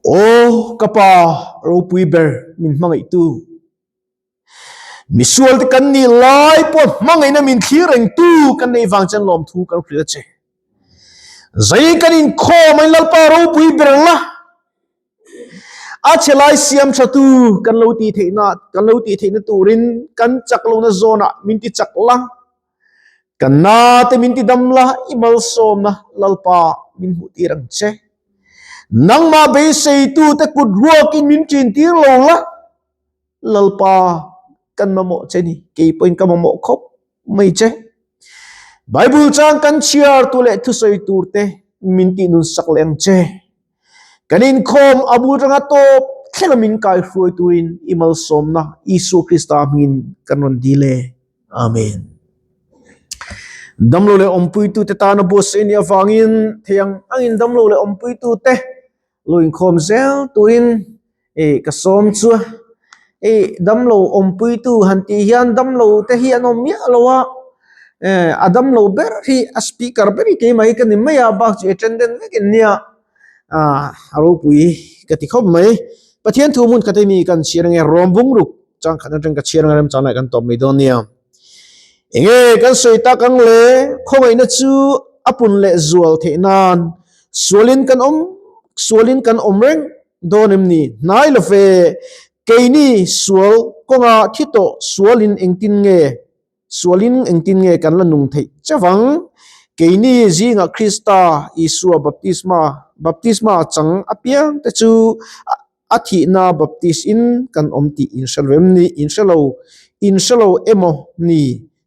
Aw ka Pa ropui ber min hmangaihtu, misualte kan nih lai pawh hmangaihna min thlir rengtu kan neih vang chuan lawmthu kan hrilh a che. Zai kan inkhawm a in Lalpa ropui ber la, a che lai siam thatu kan lo tih theihna kan lo tih theihna turin kan chak lohna zawnah min ti chak la, Kan na te min ti dam la, i malsawmna Lalpa min hmuh tir ang che. Nangmah beiseitu te kut ruakin min ṭin tir lo la, Lalpa kan mamawh che ni, kei pawhin ka mamawh khawp mai che. Bible chang kan chhiar tu leh thusawi tur te min tih nun sak leh ang che. Kan inkhawm a bul tanga tawp thlenga min kaihruai turin i malsawmna Isua Krista hmingin kan rawn dil e. Amen. Damlo leh awmpuitute tana buatsaih nih avangin thei ang angin damlo leh awmpuitute lo inkhawm zel turin eh ka sawm chu a. Eh damlo awmpuitu han tih hian damlo te hi an awm miah lo a, eh a damlo ber hi a speaker ber hi keimah hi ka ni mai a, bak chu attendant vek in nia ah a ropui ka ti khawp mai. Pathian thu hmun khat hi mi kan chhiar ange rawm bung ruk changkhat atang ka chhiar anga remchang lai kan tawp mai dawn nia. Enge kan sawi tak ang le khawngaihna chu a pun leh zual theih nan sualin kan awm sualin kan awm reng dawn em ni? Hnai lo ve, keini sual kawnga thi tawh sualin engtin nge sualin engtin nge kan la nung theih chevang? Keini zingah Krista Isua baptisma baptisma chang apiang te chu A thihna baptist in kan awm tih in hre lo em ni? In hre lo, in hre lo emaw ni?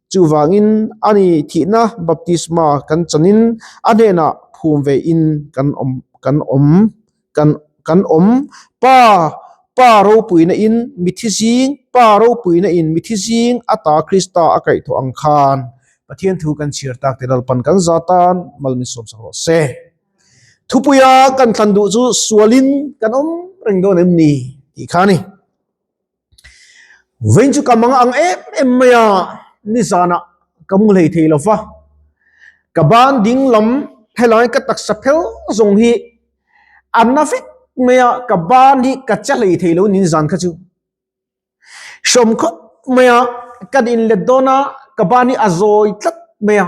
Chuvangin a ni thihna baptisma kan chanin a hnenah phum ve in kan awm, kan awm, kan, kan awm. Pa, Pa ropuina in mithi zing, Pa ropuina in mithi zing ata Krista a kaihthawh ang khan Pathian thu kan chhiar tak te Lalpan kan za tan mal min sawmsak rawh se. Thupuia kan thlan duh chu sualin kan awm reng dawn em ni tih kha a ni. Vawiin chu ka mang ang em em mai a, nizanah ka mu hlei thei lo va, ka ban ding lam helai ka taksa phel zawng hi a na vek mai a, ka ban hi ka che hlei thei lo ni nizan kha chu. Hrawm khawp mai a, ka din let dawn a, ka ban hi a zawi tlat mai a,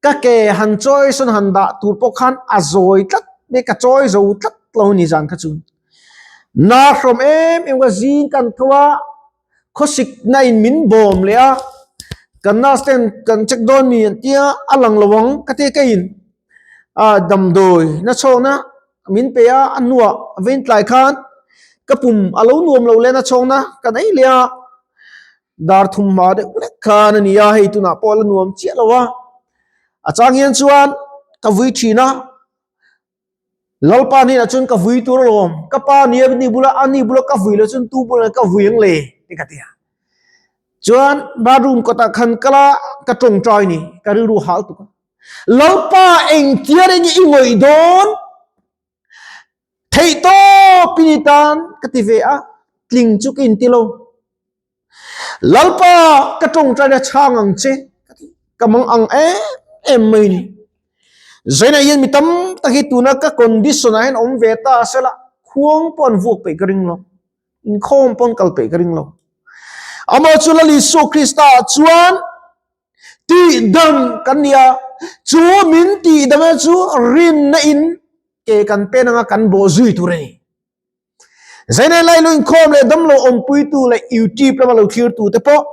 ka ke han chawi sawn han dah tur pawh khan a zawi tlat mai, ka chawi zo tlat lo a ni zan kha chu. Na hrawm em em ka zing kan tho a, khawsik na in min bawm leh a, kan nurse ten kan check dawn mi an tia a lang lo ang ka ti ka in a damdawi na chhawkna min pe a, a hnuah vein tlai khan ka pum a lo nuam lo leh na chhawngna ka nei leh a, dar thum hma deuh lek khan a ni a, hei tunah pawh a la nuam chiah lo a, a chang hian chuan ka vui thin a, Lalpa hnenah chuan ka vui tur alawm, ka pa nia ni bula a ni bula ka vui loh chuan tu bulah ka vui ang le ti ka ti a, chuan bathroom kawtah khan kal a ka tawngtai ni, ka rilru hal tuk a. Lalpa engtiar enge i ngawih dawn? Theih tawp i ni tan ka ti ve a, tling chu ka inti lo. Lalpa ka tawngtaina chhang ang che ka ti, ka mang ang em em mai ni. Zainah hian mi tam tak hi tuna ka condition ah hian awm ve ta sela, khuang pawh an vuak peih ka ring lo, inkhawm pawh an kal peih ka ring lo. Amah chu Lal Isua Krista ah chuan Tihdam kan ni a, chu min tihdam e chu rinna in ke kan pen anga kan bawh zui tur a ni. Zainai lai lo inkhawm leh damlo awmpuitu leh YouTube lama lo thlirtu te pawh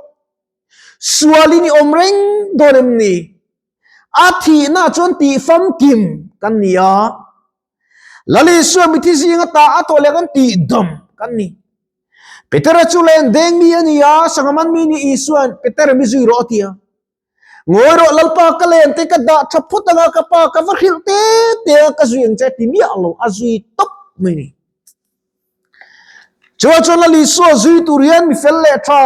sualin i awm reng dawn em ni? A thihna chuan tih famkim kan ni a, Lal Isua mithi zinga ta a tawh leh kan tihdam kan ni. Petera chu len deng mi a ni a, sangha man mi ni Isua'n Petera mi zui rawh a ti a. Ngawi rawh Lalpa ka len te ka dah tha phawt anga ka pa ka va hrilh te te a ka zui ang che a ti miah lo, a zui tawp mai ni. Chuvang chuan Lal Isua zui tur hian mi fel leh tha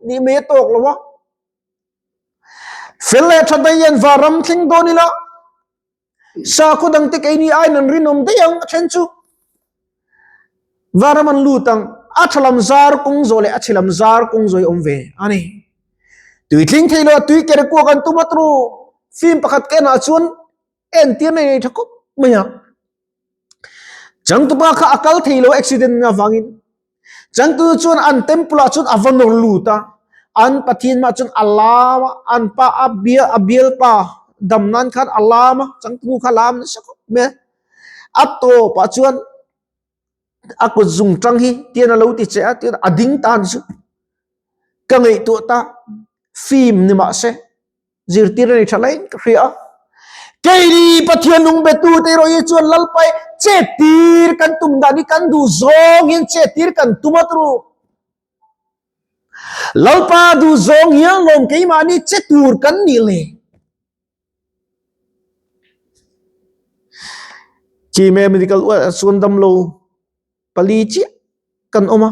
nih mai a tawk lo a. Fel leh tha daih hian vanram thleng dawn ila Sakhaw dangte keini aiin an rinawm daih ang a then chu varam an lut ang a tha lam zar kawng zawh leh a chhe lam zar kawng zawh hi awm ve a ni. Tui tling thei lo a tui kere kuak an tum a tru film pakhat ka enah chuan entir nei nei tha khawp mai a. Changtupa kha a kal thei lo accident avangin. Changtu chuan an temple ah chuan a va nawr lut a, an pathian mah chuan a lam a, an pa a bia a bialpa dam nan khan a lam a, changtunu kha lam nasa khawp mai a. A tawpah chuan a kut zung tang hi tian a lo ti che a, tian a ding ta ni chu. Ka ngaihtuah ta film ni mah se. Zirtir a ni tha laiin ka hria a. Keini Pathian nung betu te erawh hi chuan Lalpai chettir kan tum dan hi kan duh zawng hian chettir kan tum a turu. Lalpa duh zawng hian lawm keimahni che tur kan nih le. Chime Medical chuan damlo pali chiah kan awm a,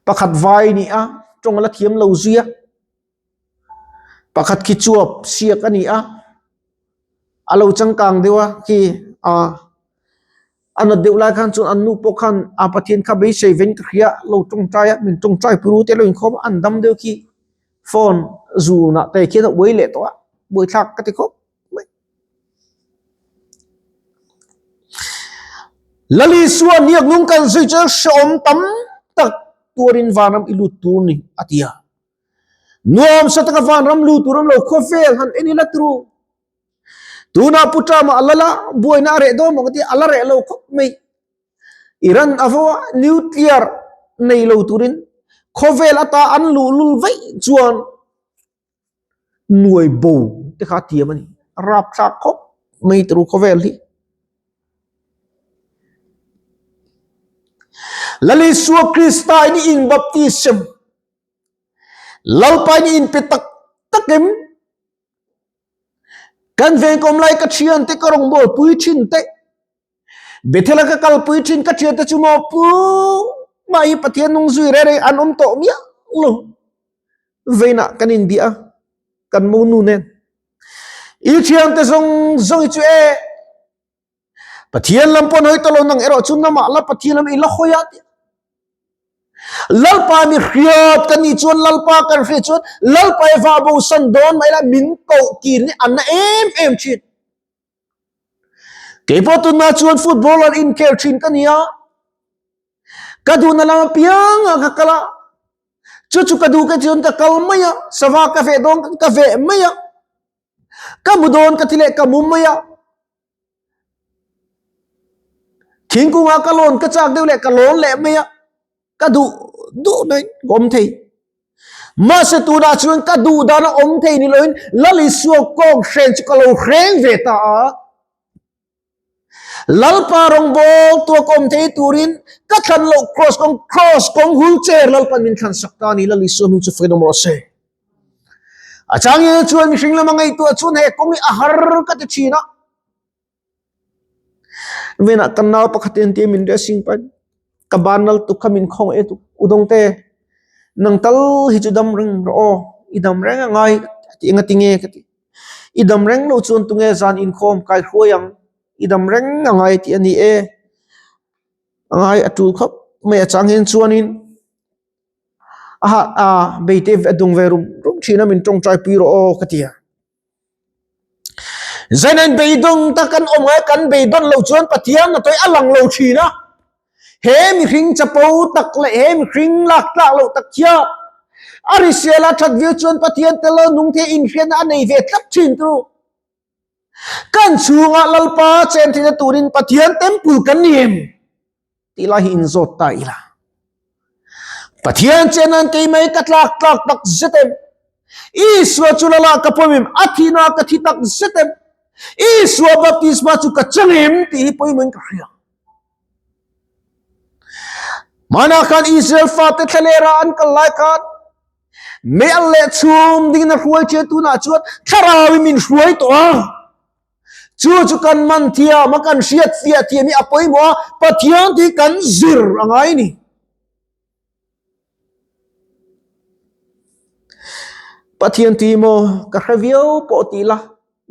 pakhat vai ni a tawng la thiam lo zui a, pakhat khi chuap siak a ni a, a lo changkang deuh a khi ah a nat deuh lai khan chuan an nu pawh khan a Pathian kha beisei vein ka hria lo tawngtai a min tawngtai puru te lo inkhawm a an dam deuh khi phone zunah te khian a uai leh tawh a buaithlak ka ti khawp. Lalisua niak nung kan zui chu hrehawm tam tak tuarin vanram i lut tur ni a ti a. Nuam sa taka vanram lut tur an lo khawvel han en ila turu. Tunah Pu Trump a lal a, buaina a reh dawn maw ka ti a, a la reh lo khawp mai. Iran a vo a, nuclear nei lo turin khawvel ata an luhlul vaih chuan nuai bo te kha a tiam a ni a rapthlak khawp mai tur khawvel hi Lalisua Krista in in baptism Lalpa in in pe tak tak em kan veng kawm lai ka thian te ka rawngbawl pui thin te Bethel a ka kalpui thin ka thiante chu maw pu mah hi Pathian nung zui reng reng an awm tawh miah lo. Veinah kan inbia a, kan mo nu nen. I thiante zawng zawng hi chu e Pathian lam pawh an hawi ta lo nang erawh chu namah la Pathian lam i la hawi a tih. Lalpa mi hriat kan nih chuan Lalpa kan hriat chuan Lalpa i vah bo san dawn mai la min koh kir hi a na em em thin. Keipawh tunah chuan footballer inkhel thin ka ni a, ka duhna lam apiangah ka kal a, chu chu ka duh ka chuan ka kal mai a, sava ka veh dawn ka veh mai a, ka mu dawn ka ti leh ka mu mai a, thingkungah ka lawn ka chak deuh leh ka lawn leh mai a. Ka duh duh mai ka awm thei. Mahse tunah chuan ka duh dan a awm thei ni loin Lal Isua kawng hren chu ka lo hreng ve ta a. Lalpa rawngbawl tua ka awm thei turin ka thlan loh cross kawng cross kawng wheelchair Lalpan min thlan sak ta a ni. Lal Isua hming chu fakin awm rawh se. A changin chuan mihring lama ngaihtuah chuan he kawng hi a har ka ti thin a. Venah kan nau pakhat in tia min dressing pan ka banal tuk kha min khawng e tuk udong te nang tal hi chu dam reng rawh aw i dam reng a ngai ti enga tinge ka ti i dam reng lo chuan tunge zan inkhawm kai hruai ang i dam reng a ngai tih a ni e a ngai a tul khawp mai a chang hian chuanin a ha a beite a dung ve rum rum thin a min tawngtai pui rawh aw ka ti a. Zanin beidawng tak kan awm ngai kan beidawn loh chuan Pathian a tawih a lang lo thin a. He mihring chapo tak leh he mihring lak tlak loh tak hian a hrisel a that viau chuan Pathian tel lo nung thei inhriatna a nei ve tlat thin chu. Kan chhungah Lalpa chen theihna turin Pathian temple kan ni em? Tih lai hi inzawt ta ila. Pathian che nan kei mai ka tlak tlak tak zet em. Isua chu lala ka pawm em, a thina ka thi tak zet em. Isua baptisma chu ka chang em tih hi pawimawhin ka hria. Hmanah khan Israel fate thlalera an kal lai khan mei al leh chhum dingin a hruai ṭhian tunah chuan thlarauin min hruai tawh a. Chu chu kan man thiam a, kan hriat fiah thiam hi a pawimawh a, Pathian tih kan zir a ngai a ni. Pathian tih maw ka hre viau pawh tih la,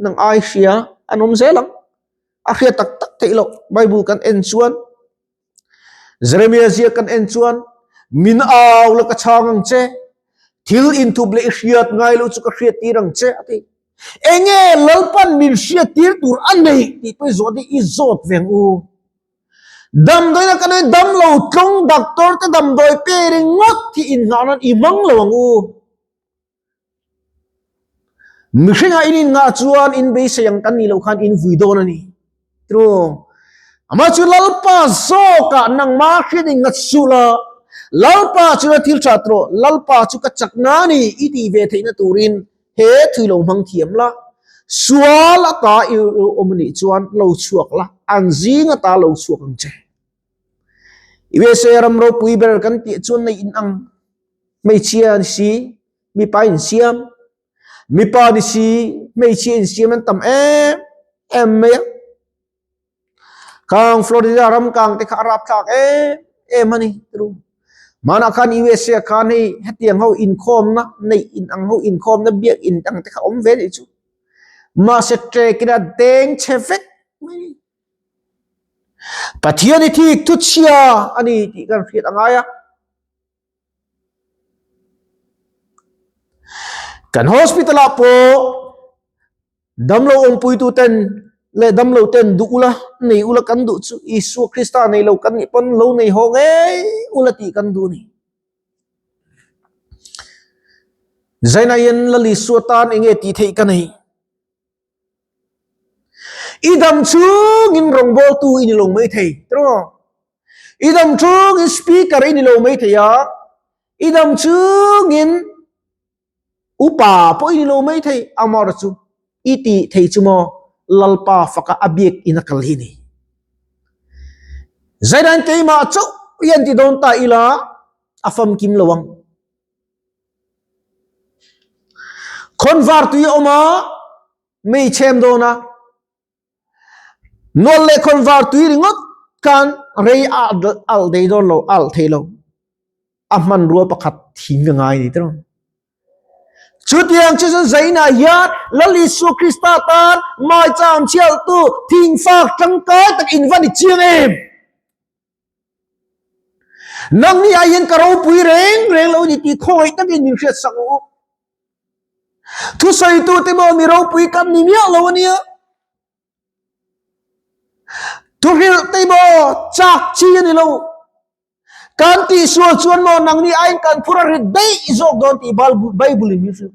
nang ai hria an awm zel ang. A hriat tak tak theih loh Bible kan en chuan Jeremiah ziak kan en chuan min au la ka chhang ang che, thil inthup leh i hriat ngai loh chu ka hriat tir ang che a ti. Enge Lalpan min hriattir tur a neih tih pawh i zawh hi i zawt ve ang u. Damdawiina kan ei damlo tlawng doctor te damdawi pe ringawt hi inngah nan i hmang lo ang u. Mihringah in inngah chuan in beisei ang kan nih loh khan in vui dawn a ni. True. Amah chu Lalpa zawkah nangmah hriat in ngat suh la, Lalpa chu a thil tha tawh, Lalpa chu ka chakna a ni i tih ve theihna turin he thui lo hmang thiam la. Sual ata i awm a nih chuan lo chhuak la, an zing ata lo chhuak ang che. USA ram ropui ber kan tih chuan nei in ang hmeichhia ni si, mipa insiam, mipa ni si, hmeichhia insiam an tam em em mai a. Khang Florida ram kang te kha a rapthlak em em a ni. Hmanah khan USA khan hei hetiang ho inkhawmna neih in ang ho inkhawmna biak in ang te kha awm ve nih chu. Mahse trek in a deng chhe vek mai a ni. Pathian i thik thu chhia a ni tih kan hriat a ngai a. Kan hospital ah pawh damlo awmpuitu ten leh damlo ten duh ula nei ula kan duh chu Isua Krista nei lo kan nih pawn lo nei haw ngei ula tih kan duh a ni. Zaina hian Lal Isua tan enge tih theih ka nei? I dam chungin rawngbawltu i ni lo mai thei tiraw? I dam chungin speaker i ni lo mai thei a, i dam chungin upa pawh i ni lo mai thei amaherawhchu chu i tih thei chu maw Lalpa faka a biak in a kal hi ni. Zaidan keimah chauh hian ti dawn ta ila a famkim lo ang. Khawnvar tui a awm a, mei chhem dawn a. Nual leh khawnvar tui ringawt khan rei a alh thei dawn lo, a alh thei lo. A hmanrua pakhat thing a ngai a ni tiraw. Chutiang chu chuan Zainah hian Lal Isua Krista tan maicham chhialtu thingfak tangkai tak in va ni chiang em? Nangni ah hian ka ropui reng reng lo ni tih khawngaih takin min hriat sak u. Thusawitu te maw mi ropui kan ni miah lo ania. Thuhrilh te maw chak chi a ni lo. Kan tihsual chuan maw nangni aiin kan phur a rit daih zawk dawn tih Bible in min hrilh.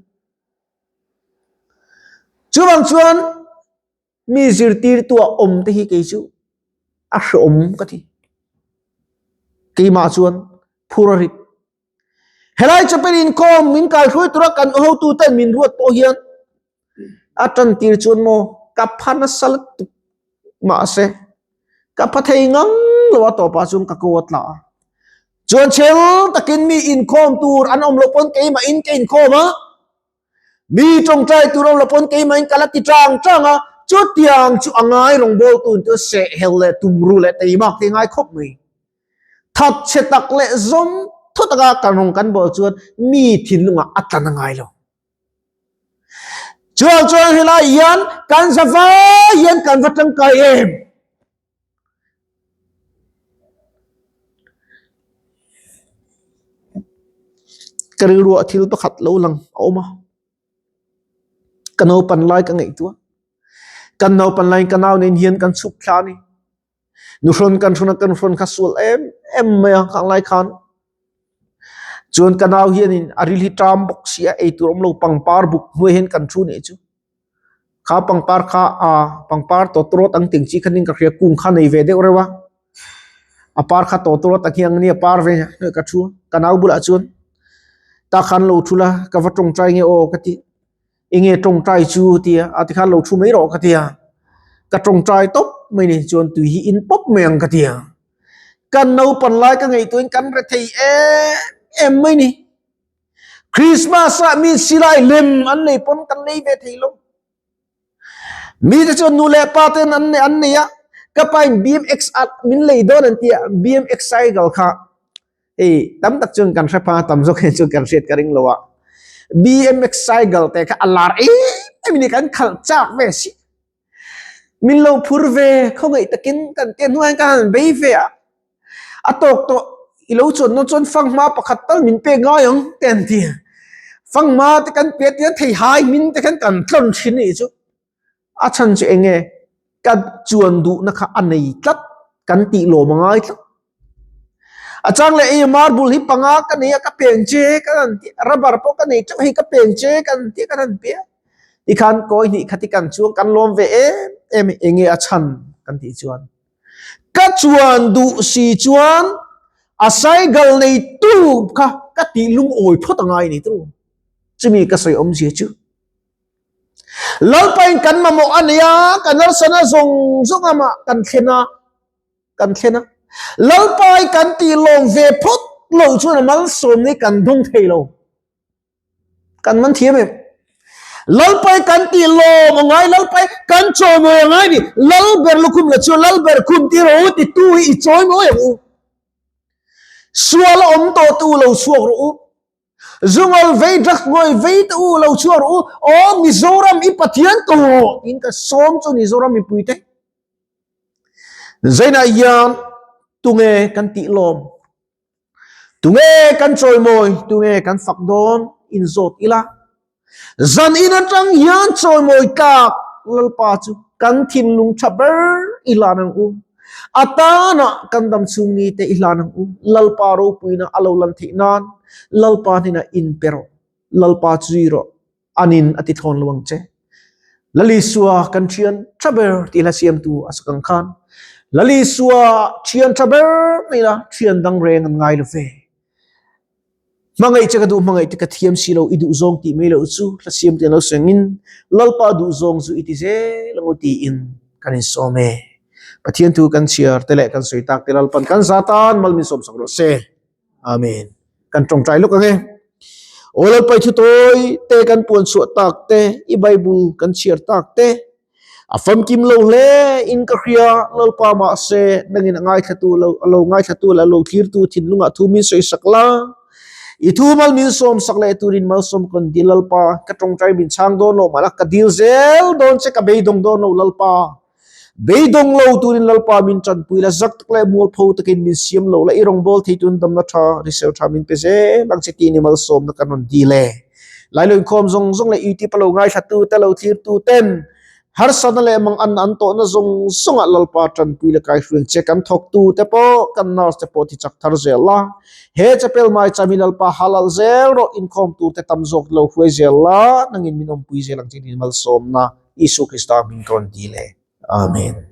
Chuvang chuan Mi zirtirtu ah awm te hi kei chu a hreawm ka ti. Keimah chuan phur a rit. Helai chapel inkhawm min kaihruai tura kan hotu ten min ruat pawh hian a tan tir chuan maw ka pha nasa lutuk mahse ka pha thei ngang lo a tawpah chuan ka ko a tla a. Chuan chhel takin mi inkhawm tur an awm loh pawn keimah in ka inkhawm a. Mi tawngtai tur awm lo pawn keimah in ka la ti tang tang a, chutiang chu a ngai rawngbawltu chu sehhel leh tumru leh teimak te ngai khawp mai. Thatchhe tak leh zawm thaw taka kan rawng kan bawl chuan mi thinlungah a tlan a ngai lo. Chuang chuan helai hian kan zavai hian kan va tangkai em? Ka rilruah thil pakhat lo lang a awm a, ka naupan lai ka ngaihtuah. Kan naupan laiin ka nau nen hian kan chhuk thla a ni. Nuhrawn kan hrawn a, kan hrawn kha sual em em mai a khang lai khan. Chuan ka nau hianin a ril hi ṭam bawk si a, eitur awm lo pangpar buk hnuai hian kan thu nih chu. Kha pangpar kha aa pangpar tawtawrawt ang tih ang chi khanin ka hria kung kha nei ve deuh reuh a a par kha tawtawrawt ang hi ang nia par ve ka thu a ka nau bulah chuan tah khan lo thu la ka va tawngtai nge aw ka ti enge tawngtai chu tia a tikhan lo thu mai rawh ka tia ka tawngtai tawp mai ni chuan tui hi in pawp mai ang ka tia kan naupang lai ka ngaihtuahin kan rethei em em mai ni. Christmas ah mi silai lem an nei pawn kan nei ve thei lo. Mi te chuan nu leh pa ten an nei an nei a, ka pa in BMX a min lei dawn an tia BMX cycle kha hei tam tak chuan kan hre pha tam zawk hian chuan kan hriat ka ring lo a. BMX cycle te kha a lar em em a ni kan khalh chak ve si. Min lo phur ve khawngaih takin kan tia hnuaiah hian ka han bei ve a. A tawk tawh i lo chuan nawn chuan fanghma pakhat tal min pek ngai ang te an ti. Fangma te kan pia tian thei hai min te khan kan tlon thin ni chu. A chhan chu enge ka chuan duh na kha a nei tlat kan tih lawm a ngai tlat. A chang leh ei marble hi panga ka nei a ka peng che ka han ti rubber pawh ka nei teuh hei ka peng che ka han ti ka han pe a. Tikhan kawi hnih khat hi kan chuang kan lawm ve em em enge a chhan kan tih chuan ka chuan duh si chuan a cycle nei tu kha ka tih lungawi phawt a ngai ni turu. Chumi ka sawi awmzia chu Lalpain kan mamawh a nei a, kan harsana zawng zawng amah kan thlen a, kan thlen a. Lalpai kan tih lawm ve phawt lo chuan a malsawm ni kan dawng thei lo. Kan man thiam em? Lalpai kan tih lawm a ngai, Lalpai kan chawimawi a ngai ni. Lalber lukhum la chuan Lalber khum tir rawh u titu hi i chawimawi ang u. Sual a awm tawh tu lo chhuak rawh u. Zungal vei drugs ngawi vei te u lo chhuak rawh u aw Mizoram i Pathian ko rawh tiin ka sawm chu Mizoram mipui te Zainah hian tunge kan tih lawm tunge kan chawimawi tunge kan fak dawn in zawt ila zan in atang hian chawimawi tlak Lalpa chu kan thinlung tha ber i hlan ang u Atana kan dam chhung ni te i hlan ang u. Lalpa ropuina a lo lan theih nan Lalpa hnenah in pe rawh. Lalpa chu zui rawh. Anin a ti thlawn lo ang che. Lal Isua kan thian tha ber tih hla siamtu a sak ang khan Lal Isua thian tha ber mai la thian dang reng an ngai lo ve. Hmangaih che ka duh hmangaih te ka thiam si lo i duh zawng tih mai loh chu hla siam te an lo seng in Lalpa duh zawng chu i ti zel ang u tiin kan insawm e. Pathian thu kan chhiar te leh kan sawi tak te Lalpan kan za tan mal min sawm sak rawh se. Amen. Kan tawngtai lawk ang e. Aw Lalpa i thu tawi te kan puan chhuah tak te i Bible kan chhiar tak te A famkim lo hle in ka hria, Lalpa mahse nangin a ngaithlatu lo, a lo ngaithlatu leh a lo thlirtu thinlungah thu min sawisak la. I thu mal min sawmsak leh turin malsawm ka rawn dil Lalpa, ka tawngtai min chhang dawn lo mahla ka dil zel dawn che ka beidawng dawn lo Lalpa. Beidawng lo turin Lalpa min tanpui la, zak tak leh mualpho takin min siam lo la, i rawngbâwl thei tun damna tha, hrisel tha min pe zel ang che tiin i malsawmna ka rawn dil e. Lailo inkhawm zawng zawng leh YouTube a lo ngaithlatu te lo thlirtu ten harsatna leh mang an an tawhna zawng zawngah Lalpa tanpui leh kaihruin che kan thawktu te pawh kan nurse te pawh ti chak thar zel la. He chapel mai chami Lalpa halal zel rawh inkhawm tur te tam zawk lo hruai zel la nangin min awmpui zel ang che tiin malsawmna Isu Krista hming ka rawn dil e. Amen.